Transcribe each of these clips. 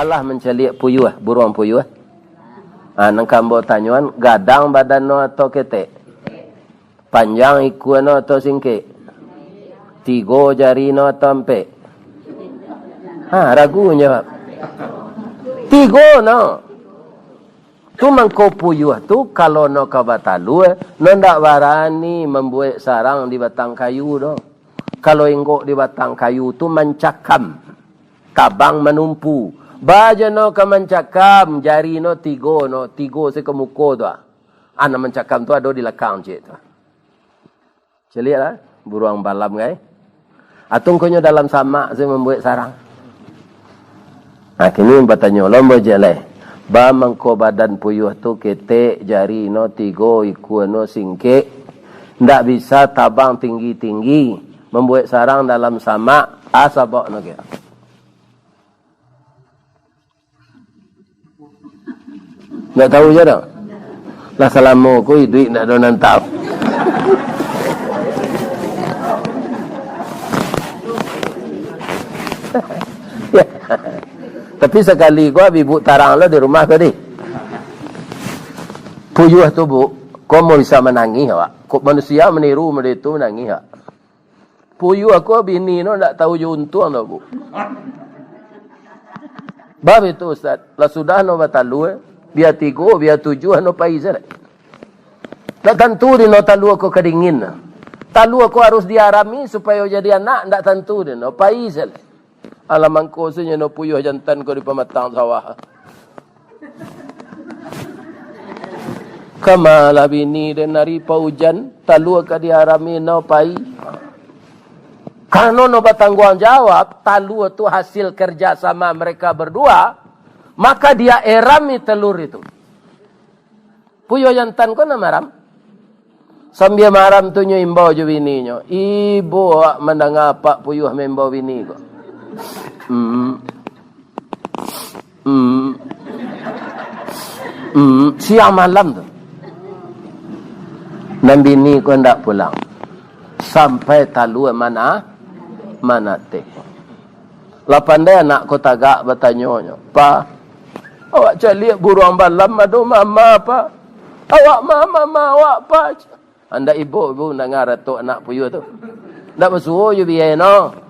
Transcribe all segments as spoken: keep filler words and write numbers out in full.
Lah mancaliak puyuah, buruang puyuah. Ha, nan ka ambo tanyoan, gadang badan no atau ketek? Panjang ikua no atau singkek? Tigo jari no atau ampek? Ha, ragu jawab. Tigo no. Tu mangko puyuah tu, kalau no ka batalua, no ndak barani mambuek sarang di batang kayu doh. Kalau inggok di batang kayu tu mancakam, tabang manumpu. Ba jo no ka mancakam, jari no tigo no, tigo se ka muko tu ah. Ah, nan mancakam tu ado di lakang ciek tu. Caliaklah, buruang balam, kai. Atau ngkonyo dalam samak se mambuek sarang. Nah, kini batanyo lo ambo ciek lai. Ba mangko badan puyuah tu ketek, jari no tigo, ikua no singkek. Ndak bisa tabang tinggi-tinggi, mambuek sarang dalam samak, ah, sabab no kiro. Ndak tahu je dah. Lah salamo ko iduik ndak ado nan tahu. Tapi sakali ko Abi Buk tarang lo di rumah ko di. Puyuah tu, Buk, ko mau bisa manangih awak. Kok manusia maniru model itu manangih awak. Puyuah ko bini no ndak tahu jo untuang doh, Buk. Bab itu, Ustaz. Lah sudah no batalua, bia tigo, bia tujuah no pai sajo. Ndak tantu di no talua ko kadingin. Talua ko harus diarami supayo jadi anak, ndak tantu di no pai sajo. Alah mangko se nyo no puyuah jantan ko di pamatang sawah. Kama lah bini den ari paujan, talua ka diarami no pai. Karano no batangguang jawab, talua tu hasil kerja sama mereka berdua, maka dia erami telur itu. Puyuah jantan ko nan maram. Sambia maram tu nyo imbau jo bininyo, "Ibo awak mandanga apak puyuah maimbau bini ko?" Hmm. Hmm. Hmm. Siang malam tu. Nan bini ko ndak pulang. Sampai talua mana, manateh. Lah pandai anak ko tagak batanyo nyo, "Pa, awak caliak buruang balam ado mama, Pa? Awak ma mama awak, Pa?" Andak ibo, ibo mandanga ratok anak puyuah tu. Ndak basuo jo biai no.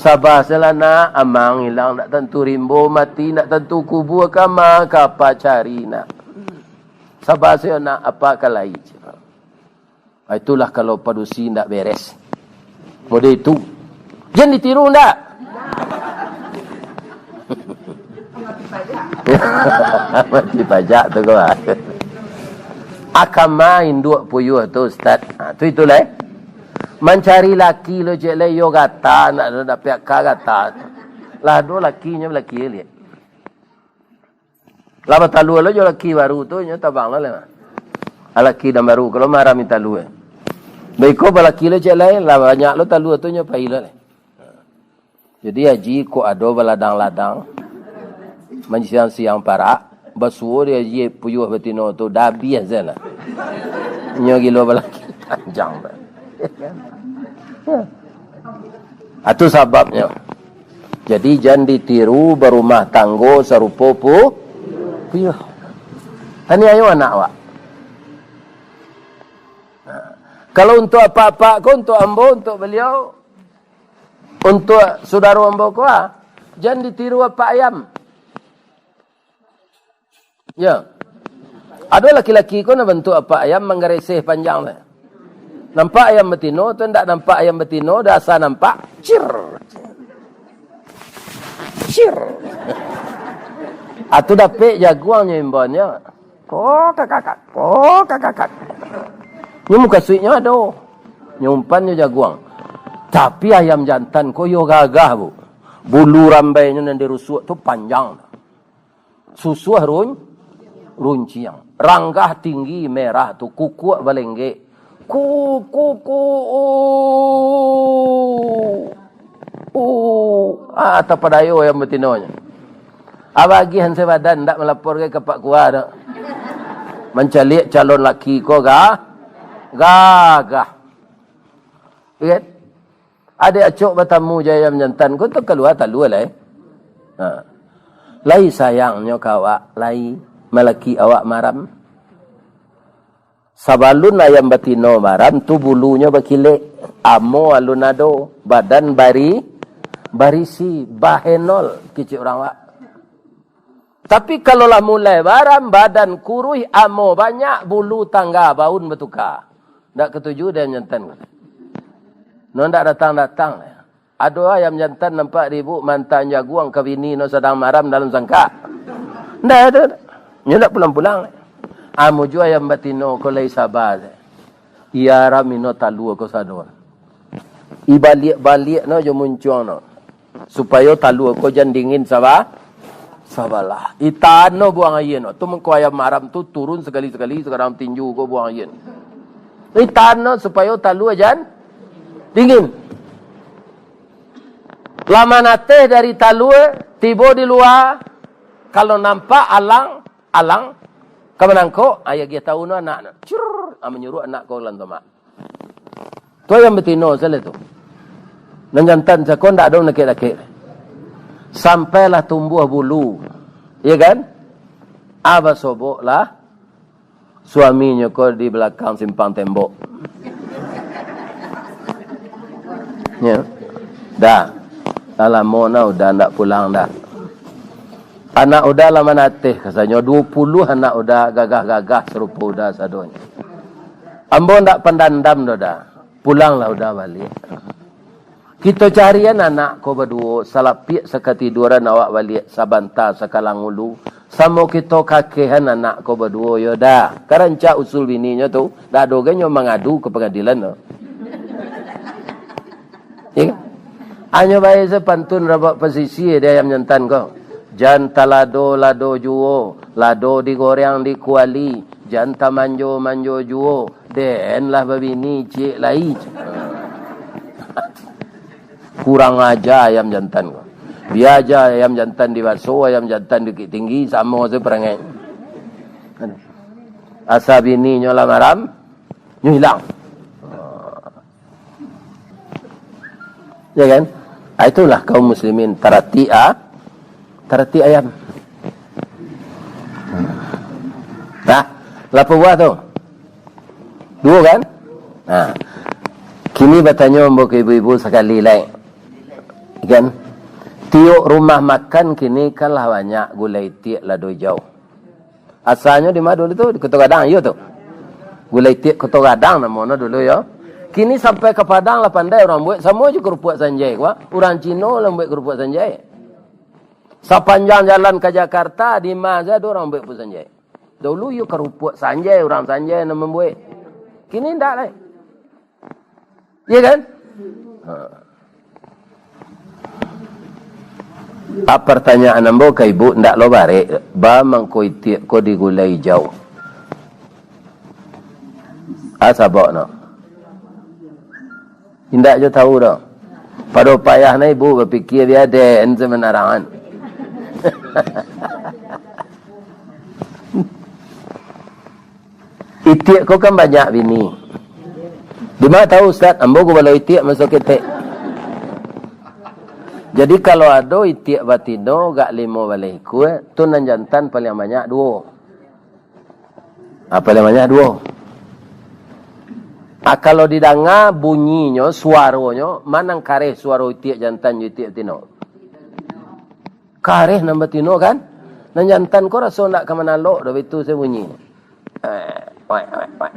Saba sajolah nak, amang ilang ndak tantu rimbo, mati ndak tantu kubua, kama ka apa cari nak. Saba sajo nak, apa ka lai. Ah, itulah kalau padusi ndak beres. Model itu. Jan ditiru ndak? Mati pajak tu ko. Akama induak puyuah tu, Ustaz. Ha, tu itulah, eh. Mancari laki lo ciek lai, yo gata, nak dapek ka gata. Lah ado lakinyo, laki liek. Lah batalua lo jo laki baru tu, nyo tabang lo lai. Ah, laki nan baru, kalau marami talua. Baiko balaki lo ciek lai, lah banyak lo talua tu, nyo pai lo lai. Jadi, Haji, kok ado baladang-ladang, mansiang-siang parak, basuo di Haji puyuah batino tu, dah abiah sajo lah. Nyo gilo balaki, panjang. Atu sababnyo. Jadi, jan ditiru barumah tanggo sarupo pu-, puyuah. Taniayo anak awak. Nah, kalau untuak apak-apak ko, untuak ambo, untuak baliau, untuak sudaro ambo ko, ah, jan ditiru apak ayam. Ya. Ado laki-laki ko nan bantuak apak ayam manggareseh panjang tu. Nampak ayam batino tu, ndak nampak ayam batino, dah asa nampak, cir. Cir. Atu dapek jaguangnyo imbonyo. Ko kakak, ko kakak. Nyo mukasuiknyo ado. Nyo umpannyo jaguang. Tapi ayam jantan ko yo gagah, Bu. Bulu rambainyo nan dirusuak tu panjang. Susuah run-, runciang. Ranggah tinggi merah tu, kukuak balenggek. Ku, ku, ku, u, u. Ah, tapadayo ayam batinonyo. Abah agiah ansai badan, ndak malapor ka Pak Kua tu. Mancaliak calon laki ko ga-, gagah. Kan? Adek acok batamu jo ayam jantan ko tu kalua talua lai. Ha. Lai sayangnyo ka awak, lai malaki awak maram. Sabalun ayam batino maram tu bulunyo bakilek, amo alun ado, badan bari, barisi, bahenol, kicik urang awak. Tapi kalau lah mulai maram, badan kuruih, amo banyak, bulu tangga baun batuka. Ndak katuju dek ayam jantan ko. No ndak datang-datang. Ado ayam jantan nampak di ibu mantan jaguang ka bini no sadang maram dalam sangkak. Ndak ado. Nyo ndak pulang-pulang. Amo juo ayam batino ko lai saba. Iya aram ino talua ko sado. Ibaliak-baliak no jo muncuang no. Supayo talua ko jan dingin saba-, sabalah. Itan no buang aia no. Tu mangko ayam maram tu turun sakali-sakali, sakarang tinju ko buang aia no. Itan no supayo talua jan dingin. Lah manateh dari talua, tibo di lua, kalau nampak alang, alang, ka manangkok, ah, iyo agiah tahu no anak no. Cur, ah, manyuruak anak ko ka dalam tomak. Tu ayam batino salah tu. Nan jantan cako ndak ado nakek-nakek. Sampailah tumbuah bulu. Iya kan? Ah, basoboklah suaminyo ko di balakang simpang tembok. Ya. Dah. Dah lamo nah Uda ndak pulang dah. Anak Uda lah manateh, kasanyo duo puluah anak Uda gagah-gagah sarupo Uda sadonyo. Ambo ndak pandandam doh, Da. Pulanglah Uda baliak. Kito carian anak ko baduo, salapiak sakatiduran awak baliak sabanta sakalang ulu. Samo kito kakehan anak ko baduo, yo Da. Ka rancak usul bininyo tu, ndak ado gai nyo mangadu ka pangadilan tu. Ya kan? Anyo bae se pantun rabak pasisia di ayam jantan ko. Jan talado-lado juo, lado digoreng di kuali, jan tamanjo-manjo juo, den lah babini ciek lai. Kurang aja ayam jantan ko. Bia aja ayam jantan di Baso, ayam jantan di Bukittinggi, samo se parangai. Asa bininyo lah maram, nyo ilang. Ya kan? Ah, itulah kaum muslimin taratik, ah, taratik ayam. Nah, lapan buah tu. Duo kan? Nah. Kini batanyo ambo ka ibu-ibu sakali lai. Kan? Tiok rumah makan kini kan lah banyak gulai itiak lado ijau. Asalnyo di ma dulu tu? Di Koto Gadang, iyo tu. Gulai itiak Koto Gadang namonyo dulu, yo. Kini sampai ka Padang lah pandai urang buek, samo jo karupuak sanjai ko, ah. Urang Cino lah buek karupuak sanjai. Sapanjang jalan ka Jakarta, di ma se ado urang buek karupuak sanjai. Dulu iyo karupuak sanjai, urang sanjai nan mambuek. Kini ndak lai. Iya kan? Ha. Ah, partanyaan ambo ka ibu, ndak lo barek, ba mangko itiak ko digulai ijau. Ah, sabab no. Indak jo tahu doh. Pado payah na ibu bapikia bia den samanarangan. Itiak ko kan banyak bini. Dima tahu, Ustaz? Ambo gubalo itiak maso ketek. Jadi, kalau ado itiak batino gak limo baleh ikua, tu nan jantan paliang banyak duo. Ah, paliang banyak duo. Ah, kalau didanga bunyinyo, suaronyo, ma nan kareh suaro itiak jantan jo itiak batino? Kareh nan batino, kan? Nan jantan ko raso ndak ka manalok doh, baitu se bunyi. Eh, oek, oek, oek.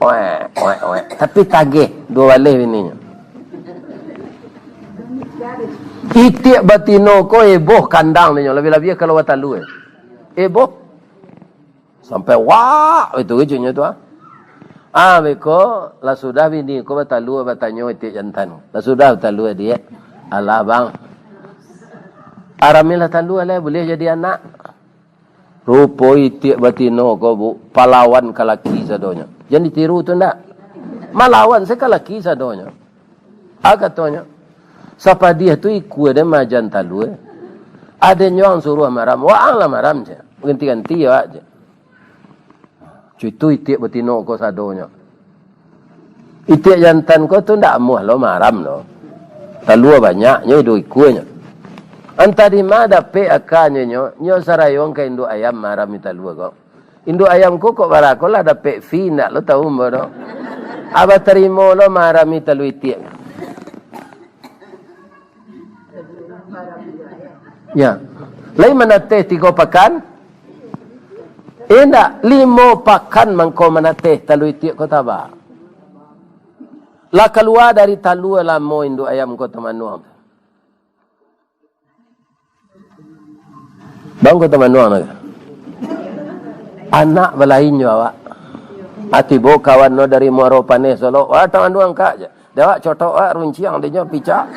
Oek, oek, oek. Tapi tageh, duo baleh bininyo. Itiak batino ko eboh kandang dinyo, labiah-labiah kalau batalua. Eboh. Sampai wak itu keceknyo tu, ah. Ah, beko, lah sudah bini ko batalua, batanyo itiak jantan. Lah sudah batalua, Diak? Alah, Bang. Aramilah talua lai, buliah jadi anak. Rupo itiak batino ko, Bu, palawan ka laki sadonyo. Jan ditiru tu ndak? Malawan se ka laki sadonyo. Ah, katonyo, sapadiah tu ikua den maajan talua. Aden jo ang suruah maram, waang lah maram, cek. Ganti-ganti awak, cek. Cek itu itiak batino ko sadonyo. Itiak jantan ko tu ndak amuah lo maram lo. Talua banyaknyo, iduik ikuanyo. Antah di ma dapek akanyo nyo, nyo sarayong ka induak ayam marami talua ko. Induak ayam ko kok bara ko lah dapek fee ndak lo tau ambo do. Abah tarimo lo marami talua itiak. Ya. Lai manateh tigo pakan? Indak, limo pakan mangko manateh talua itiak ko taba. Lah kalua dari talua lamo induak ayam ko tamanuang. Bang ko tamanuang naga. Anak balain jo awak. Ati bo kawan no dari Muaro Paneh Solok. Wah, tamanuang kak je. Dawak cotok wak runciang dinyo picak.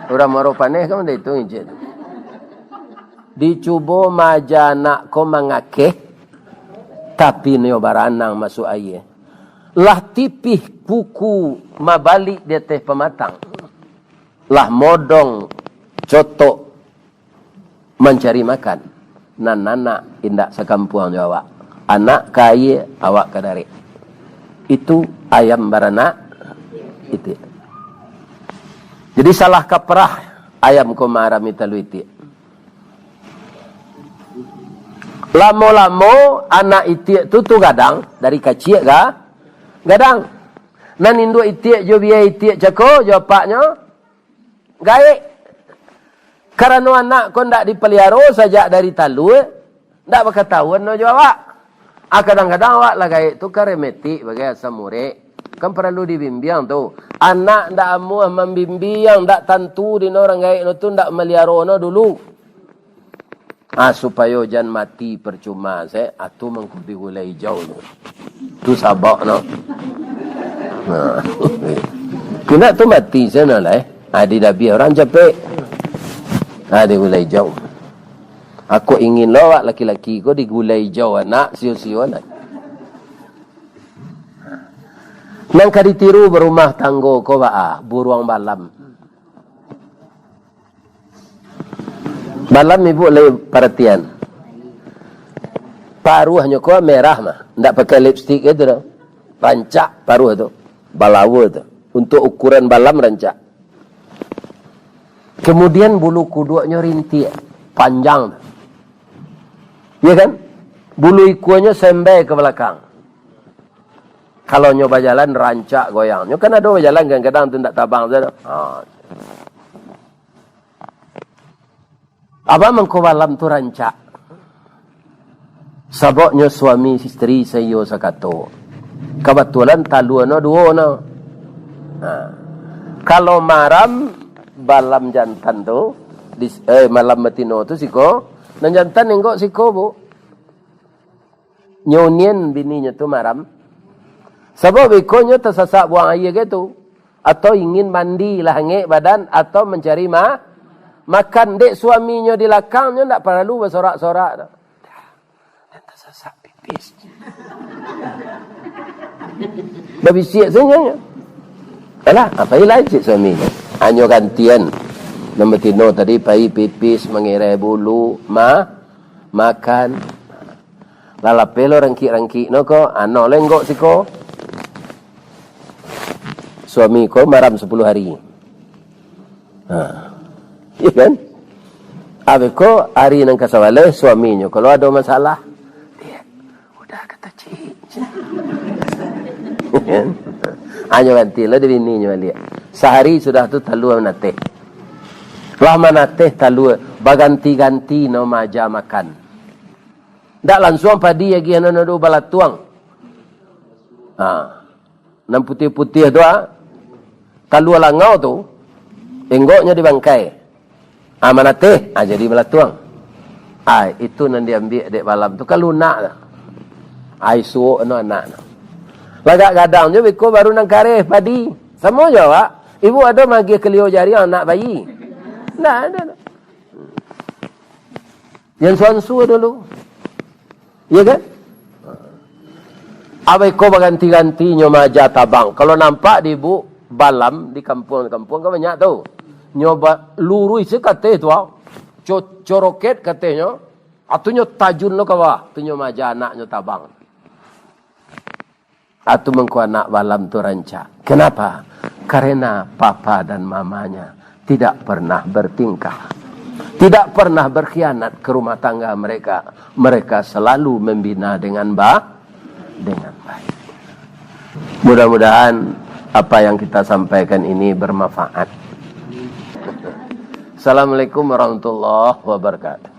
Urang Muaro Paneh kan udah itu ngincit. Dicubo maja anak ko mangakeh, tapi nio baranang masuk aia. Lah tipih kuku mabalik di ateh pamatang. Lah modong cotok mancari makan. Nan anak indak sakampuang jo awak. Anak ka aia, awak ka darek. Itu ayam baranak itiak. Jadi salah kaprah ayam ko marami talua itiak. Lamo-lamo anak itiak tu tu gadang, dari kaciak ga gadang. Nan induak itiak jo bia itiak cako jo apaknyo, gaek. Karano anak ko ndak dipaliaro sajak dari talua, ndak bakatahuan no jo awak. Ah, kadang-kadang awak lah gaek tu kan remetik bagai asam urek. Kan paralu dibimbiang tu. Anak ndak amuah mambimbiang, ndak tantu dino urang gaek no tu ndak maliaro no dulu. Ah, supayo jan mati percuma se, atu mangko digulai ijau tu. Tu sabab no. Nah. Kena tu mati sana lah, eh. Ah, di dabiah urang capek. Ah, digulai ijau. Aku ingin lo awak laki-laki ko digulai ijau anak, sio-sio anak. Nan ka ditiru barumah tanggo ko baa, buruang balam. Balam ibu lai paratian. Paruahnyo ko merah mah, ndak pakai lipstik itu doh. Rancak paruah tu, balawa tu. Untuk ukuran balam rancak. Kemudian bulu kuduaknyo rintiak, panjang tu. Iya kan? Bulu ikuanyo sembai ka balakang. Kalau nyo bajalan rancak goyang. Nyo kan ado bajalan kadang-kadang tu ndak tabang sajo. Ha. Apo mangko balam tu rancak? Sababnyo suami isteri saiyo sakato. Kabatulan talua no duo no. Ha. Kalau maram balam jantan tu, di, eh, malam batino tu siko, nan jantan inggok siko, Bu. Nyo unian bininyo tu maram. Sabab beko nyo tasasak buang aia gitu. Atau ingin mandi lah angek badan, atau mancari ma-, makan. Dek suaminyo di lakang, nyo ndak paralu basorak-sorak tu. Dah, dah tasasak pipis. Babisiak sajo nyo. Alah, apo lai cek suaminyo? Hanyo gantian. Nan batino tadi pai pipis, mangirai bulu, ma-, makan. Lah lapeh lo rangkik-rangkik no ko, ano lenggok siko. Suami ko maram sapuluah hari. Ha. Iya kan? Abih ko hari nan kasabaleh suaminyo kalau ado masalah, "Diak, udah kata cik." Hanyo ganti lo di bininyo baliak. Sahari sudah tu talua manateh. Lah manateh talua, baganti-ganti no maja makan. Ndak lansuang padi agiah nan ado balatuang. Ha. Nan putiah-putiah tu, ah. Talua langau tu, enggoknyo di bangkai. Ah, manateh, ah, jadi balatuang. Ah, itu nan diambiak dek balam tu, kan lunak tu. Ai suok no anak tu. Lagak gadang jo beko baru nan kareh padi. Samo jo awak. Ibu ado magiah kelio jari anak bayi. Ndak ado. Yang suansu dulu. Iya kan? Abah iko baganti-ganti nyo maja tabang. Kalau nampak di ibu balam di kampuang-kampuang kan banyak tu. Nyo ba-, luruih se kateh tu, ah. Co-, coroket katehnyo. Atu nyo tajun lo ka bawah. Tu nyo maja anaknyo tabang. Atu mangko anak balam tu rancak. Kenapa? Karena papa dan mamanya tidak pernah bertingkah. Tidak pernah berkhianat ke rumah tangga mereka. Mereka selalu membina dengan ba-, dengan baik. Mudah-mudahan apa yang kita sampaikan ini bermanfaat. Assalamualaikum warahmatullahi wabarakatuh.